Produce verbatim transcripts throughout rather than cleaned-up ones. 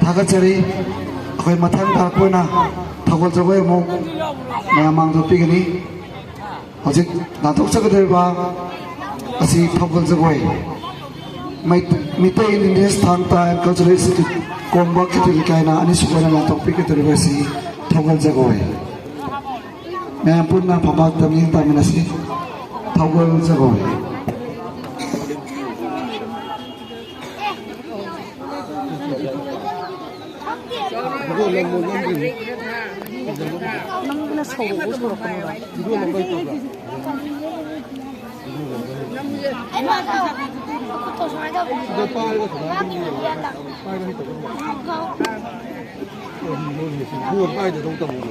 ꯊꯥꯒꯠꯆꯔꯤ꯫ ꯑꯩꯈꯣꯏ ꯃꯊꯪ ꯇꯥꯔꯛꯄ ꯑꯣꯏꯅ ꯊꯧꯒꯜ ꯖꯒꯣꯏ ꯑꯃꯨꯛ ꯃꯌꯥꯝ ꯃꯥꯡꯗ ꯎꯠꯄꯤꯒꯅꯤ꯫ ꯍꯧꯖꯤꯛ ꯂꯥꯟꯊꯣꯛꯆꯒꯗꯧꯔꯤꯕ ꯑꯁꯤ ꯊꯧꯒꯜ ꯖꯒꯣꯏ, ꯃꯩ-, ꯃꯤꯇꯩ ꯏꯟꯗꯤꯖꯤꯅꯁ ꯊꯥꯡ ꯇꯥ ꯑꯦꯟ ꯀꯜꯆꯔꯦꯜ ꯏꯟꯁꯇꯤꯇ꯭ꯌꯨꯠ ꯀꯣꯡꯕ ꯈꯦꯇ꯭ꯔꯤꯜ ꯂꯩꯀꯥꯏꯅ ꯑꯅꯤꯁꯨꯕ ꯑꯣꯏꯅ ꯂꯥꯟꯊꯣꯛꯄꯤꯒꯗꯧꯔꯤꯕ ꯑꯁꯤ ꯊꯧꯒꯜ ꯖꯒꯣꯏ꯫ ꯃꯌꯥꯝ ꯄꯨꯟꯅ ꯐꯝꯄꯥꯛꯇ ꯃꯤꯠꯌꯦꯡ ꯇꯥꯃꯤꯟꯅꯁꯤ꯫ ꯊꯧꯒꯜ ꯖꯒꯣꯏ꯫ ꯅꯪꯅ ꯁꯧꯔꯛꯑꯣ, ꯁꯧꯔꯛꯀꯅꯣ꯫ ꯁꯤꯗ ꯄꯥꯏꯔꯒ ꯁꯨꯃꯥꯏꯅ ꯑꯗꯨꯝ ꯌꯦꯡꯉꯣ꯫ ꯄꯥꯏꯕ ꯍꯩꯇꯕ ꯀꯔꯤꯅꯣ ꯍꯧꯖꯤꯛꯁꯦ? ꯕꯣꯜ ꯄꯥꯏꯗꯗꯧ ꯇꯝꯃꯣ꯫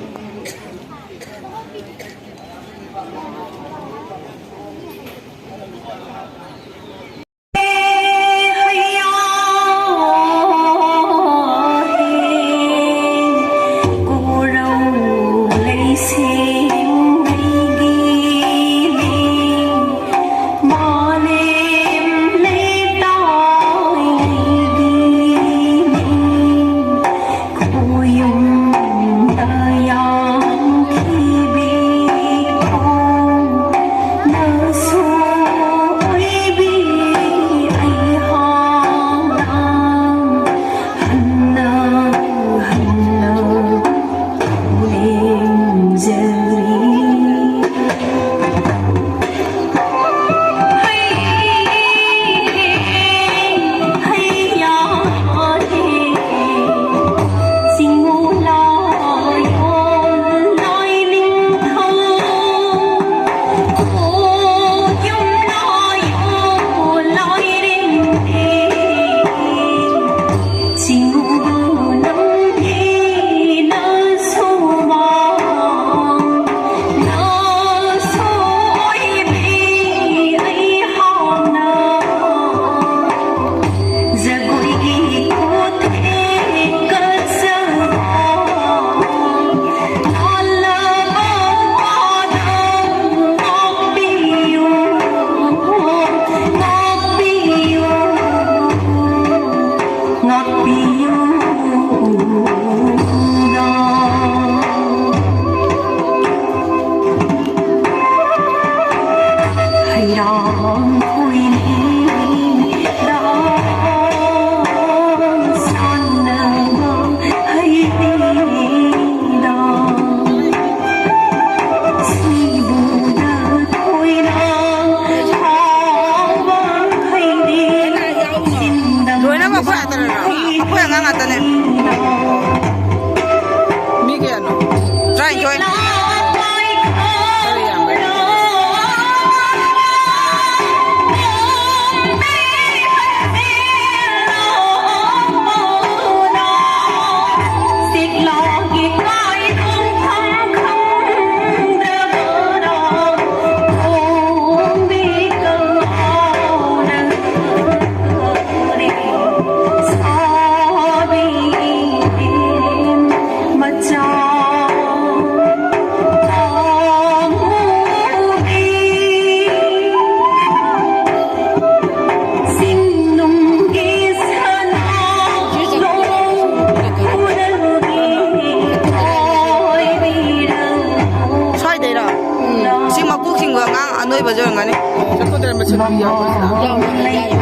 ꯅꯣꯏꯕꯁꯨ ꯑꯣꯏꯔꯝꯒꯅꯤ꯫ ꯆꯠꯀꯗ꯭ꯔꯦ ꯃꯁꯤ ꯌꯥꯎꯕꯁꯤꯗ꯫ ꯌꯥꯎꯕꯅꯦ, ꯌꯥꯏꯌꯦ꯫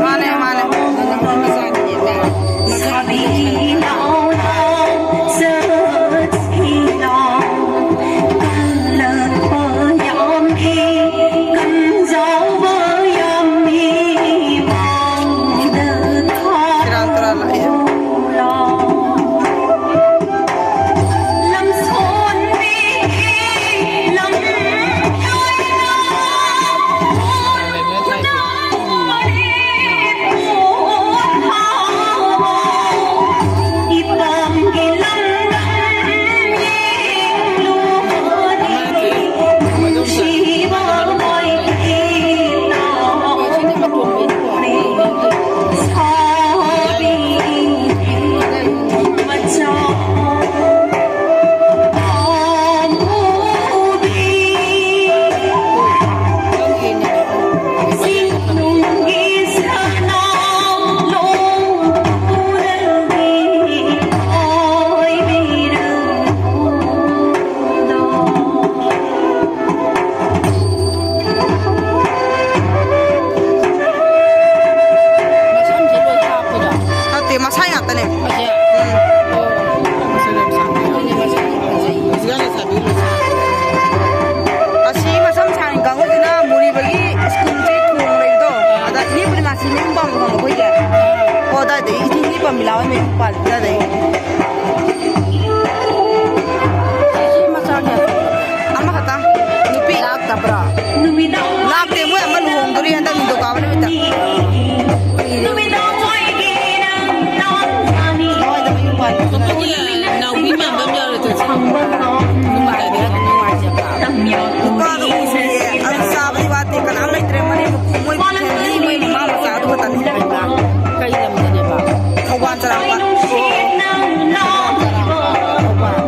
ꯃꯥꯅꯦ, ꯃꯥꯅꯦ꯫ ꯁꯦꯔꯥꯟ ꯇꯨꯔꯥꯟ ꯂꯥꯛꯏ꯫ ꯅꯠꯇꯦ, ꯃꯁꯥꯏ ꯉꯥꯛꯇꯅꯦ꯫ ꯎꯝ꯫ ꯑꯁꯤ ꯃꯁꯝ ꯁꯥꯡ ꯀꯥꯡꯕꯨꯁꯤꯅ ꯃꯨꯔꯤꯕꯒꯤ ꯁ꯭ꯀꯨꯜꯁꯦ ꯊꯣꯡ ꯂꯩꯕꯗꯣ, ꯑꯗ ꯏꯅꯦ ꯄꯨꯔꯅꯤꯃꯥꯁꯤ ꯃꯌꯨꯝ ꯄꯥꯟꯕ ꯈꯪꯕ ꯑꯩꯈꯣꯏꯁꯦ꯫ ꯑꯣ, ꯑꯗꯥꯏꯗꯒꯤ ꯏꯆꯦ ꯄꯥꯝꯃꯤꯂꯥ ꯍꯣꯏ ꯃꯌꯨꯝ ꯄꯥꯜꯂꯤ ꯑꯗꯥꯏꯗꯒꯤ꯫ ꯁꯤ ꯃꯆꯥ ꯀꯌꯥ ꯁꯨꯔꯒꯦ? ꯑꯃꯈꯛꯇꯪ꯫ ꯅꯨꯄꯤ꯫ ꯂꯥꯛꯇꯕ꯭ꯔꯣ? ꯂꯥꯛꯇꯦ, ꯃꯣꯏ ꯑꯃ ꯂꯨꯍꯣꯡꯗꯣꯔꯤ ꯍꯟꯗꯛ ꯅꯤꯡꯊꯧꯀꯥꯕ ꯅꯨꯃꯤꯠꯇ꯫ ꯅꯥꯎꯕꯤ ꯃꯥꯟꯕ ꯑꯃ ꯌꯥꯎꯔꯦ, ꯇꯧꯔꯤꯁꯦ꯫ ꯅꯨꯡꯉꯥꯏꯔꯦ, ꯅꯨꯡꯉꯥꯏꯖꯕ꯫ ꯅꯨꯄꯥꯗꯣ ꯎꯗ꯭ꯔꯤꯌꯦ꯫ ꯑꯗꯨ ꯆꯥꯕꯗꯤ ꯋꯥꯠꯇꯦ꯫ ꯀꯅꯥꯝ ꯂꯩꯇ꯭ꯔꯦ꯫ ꯃꯅꯦꯝ ꯃꯀꯨ ꯃꯣꯏ ꯐꯦꯃꯤꯂꯤ, ꯃꯣꯏ ꯃꯃꯥ ꯃꯆꯥ ꯑꯗꯨ ꯈꯛꯇꯅꯤ꯫ ꯀꯩ ꯂꯝꯗꯅꯦꯕ? ꯊꯧꯕꯥꯜ ꯆꯔꯥꯡꯄꯥꯠ꯫ ꯊꯧꯕꯥꯜ꯫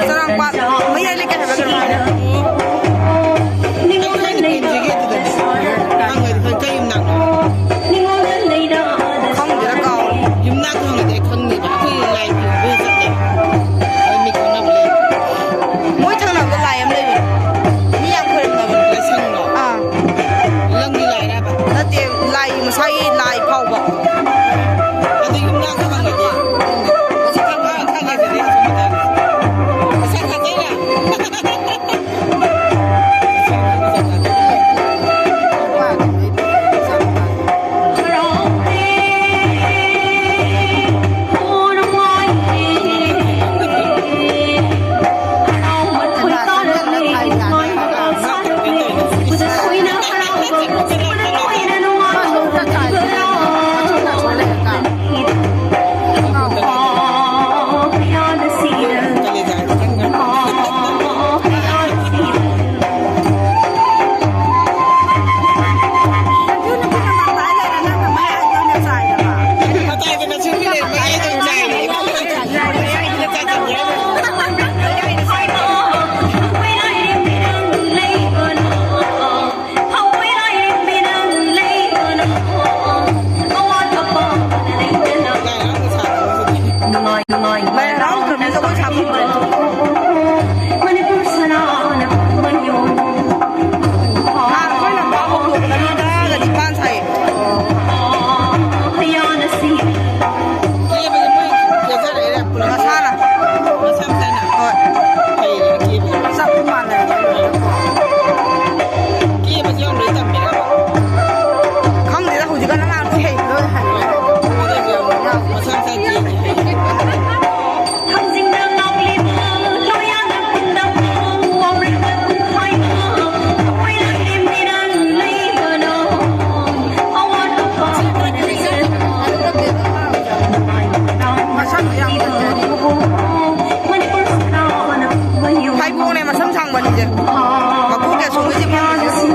ꯆꯔꯥꯡꯄꯥꯠ꯫ ꯃꯌꯥꯏ ꯂꯩꯀꯥꯏ ꯍꯥꯏꯕ꯭ꯔꯥ ꯀꯩꯅꯣ ꯍꯥꯏꯕꯅꯦ꯫ ꯃꯀꯣꯛ ꯀꯌꯥ ꯁꯨꯕꯩꯁꯦ ꯐꯥꯔꯁꯦ꯫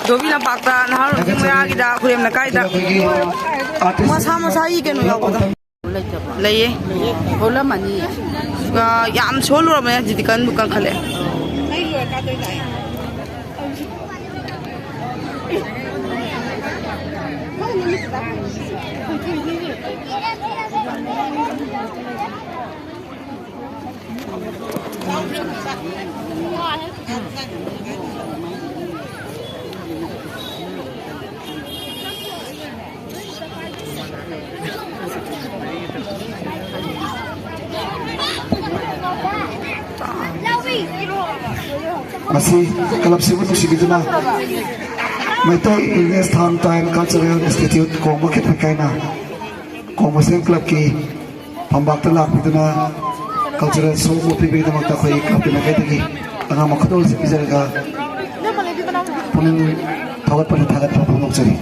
ꯙꯣꯕꯤ ꯂꯝꯄꯥꯛꯇ ꯅꯍꯥꯔꯣꯜꯁꯤꯡ ꯃꯌꯥꯒꯤꯗ ꯈꯨꯔꯦꯝ ꯂꯩꯀꯥꯏꯗ ꯃꯁꯥ ꯃꯁꯥꯒꯤ ꯀꯩꯅꯣ ꯌꯥꯎꯕꯗꯣ ꯂꯩꯌꯦ꯫ ꯍꯣꯜꯂꯝꯃꯅꯤ꯫ ꯑ, ꯌꯥꯝ ꯁꯣꯜꯂꯨꯔꯕꯅꯦ, ꯍꯧꯖꯤꯛꯇꯤ ꯀꯟꯕꯨ ꯀꯟꯈꯠꯂꯛꯑꯦ꯫ ꯃꯁꯤ ꯀ꯭ꯂꯕꯁꯤꯕꯨ ꯅꯨꯡꯁꯤꯕꯤꯗꯨꯅ Meitei Illness Town Time Cultural Institute ꯀꯣꯡꯕ ꯈꯦꯇ꯭ꯔꯤꯛ ꯀꯥꯏꯅ ꯀꯣꯡꯕꯁꯦꯝ ꯀ꯭ꯂꯕꯀꯤ ꯐꯝꯕꯥꯛꯇ ꯂꯥꯛꯄꯤꯗꯨꯅ cultural show ꯑꯃ ꯄꯤꯕꯒꯤꯗꯃꯛꯇ ꯑꯩꯈꯣꯏ ꯀ꯭ꯂꯕꯀꯤ ꯃꯥꯏꯀꯩꯗꯒꯤ ꯑꯉꯝꯕ ꯈꯨꯗꯣꯜꯁꯤꯡ ꯄꯤꯖꯔꯒ ꯄꯨꯛꯅꯤꯡ ꯊꯧꯒꯠꯄꯅ ꯊꯥꯒꯠꯄ ꯐꯣꯡꯗꯣꯛꯆꯔꯤ꯫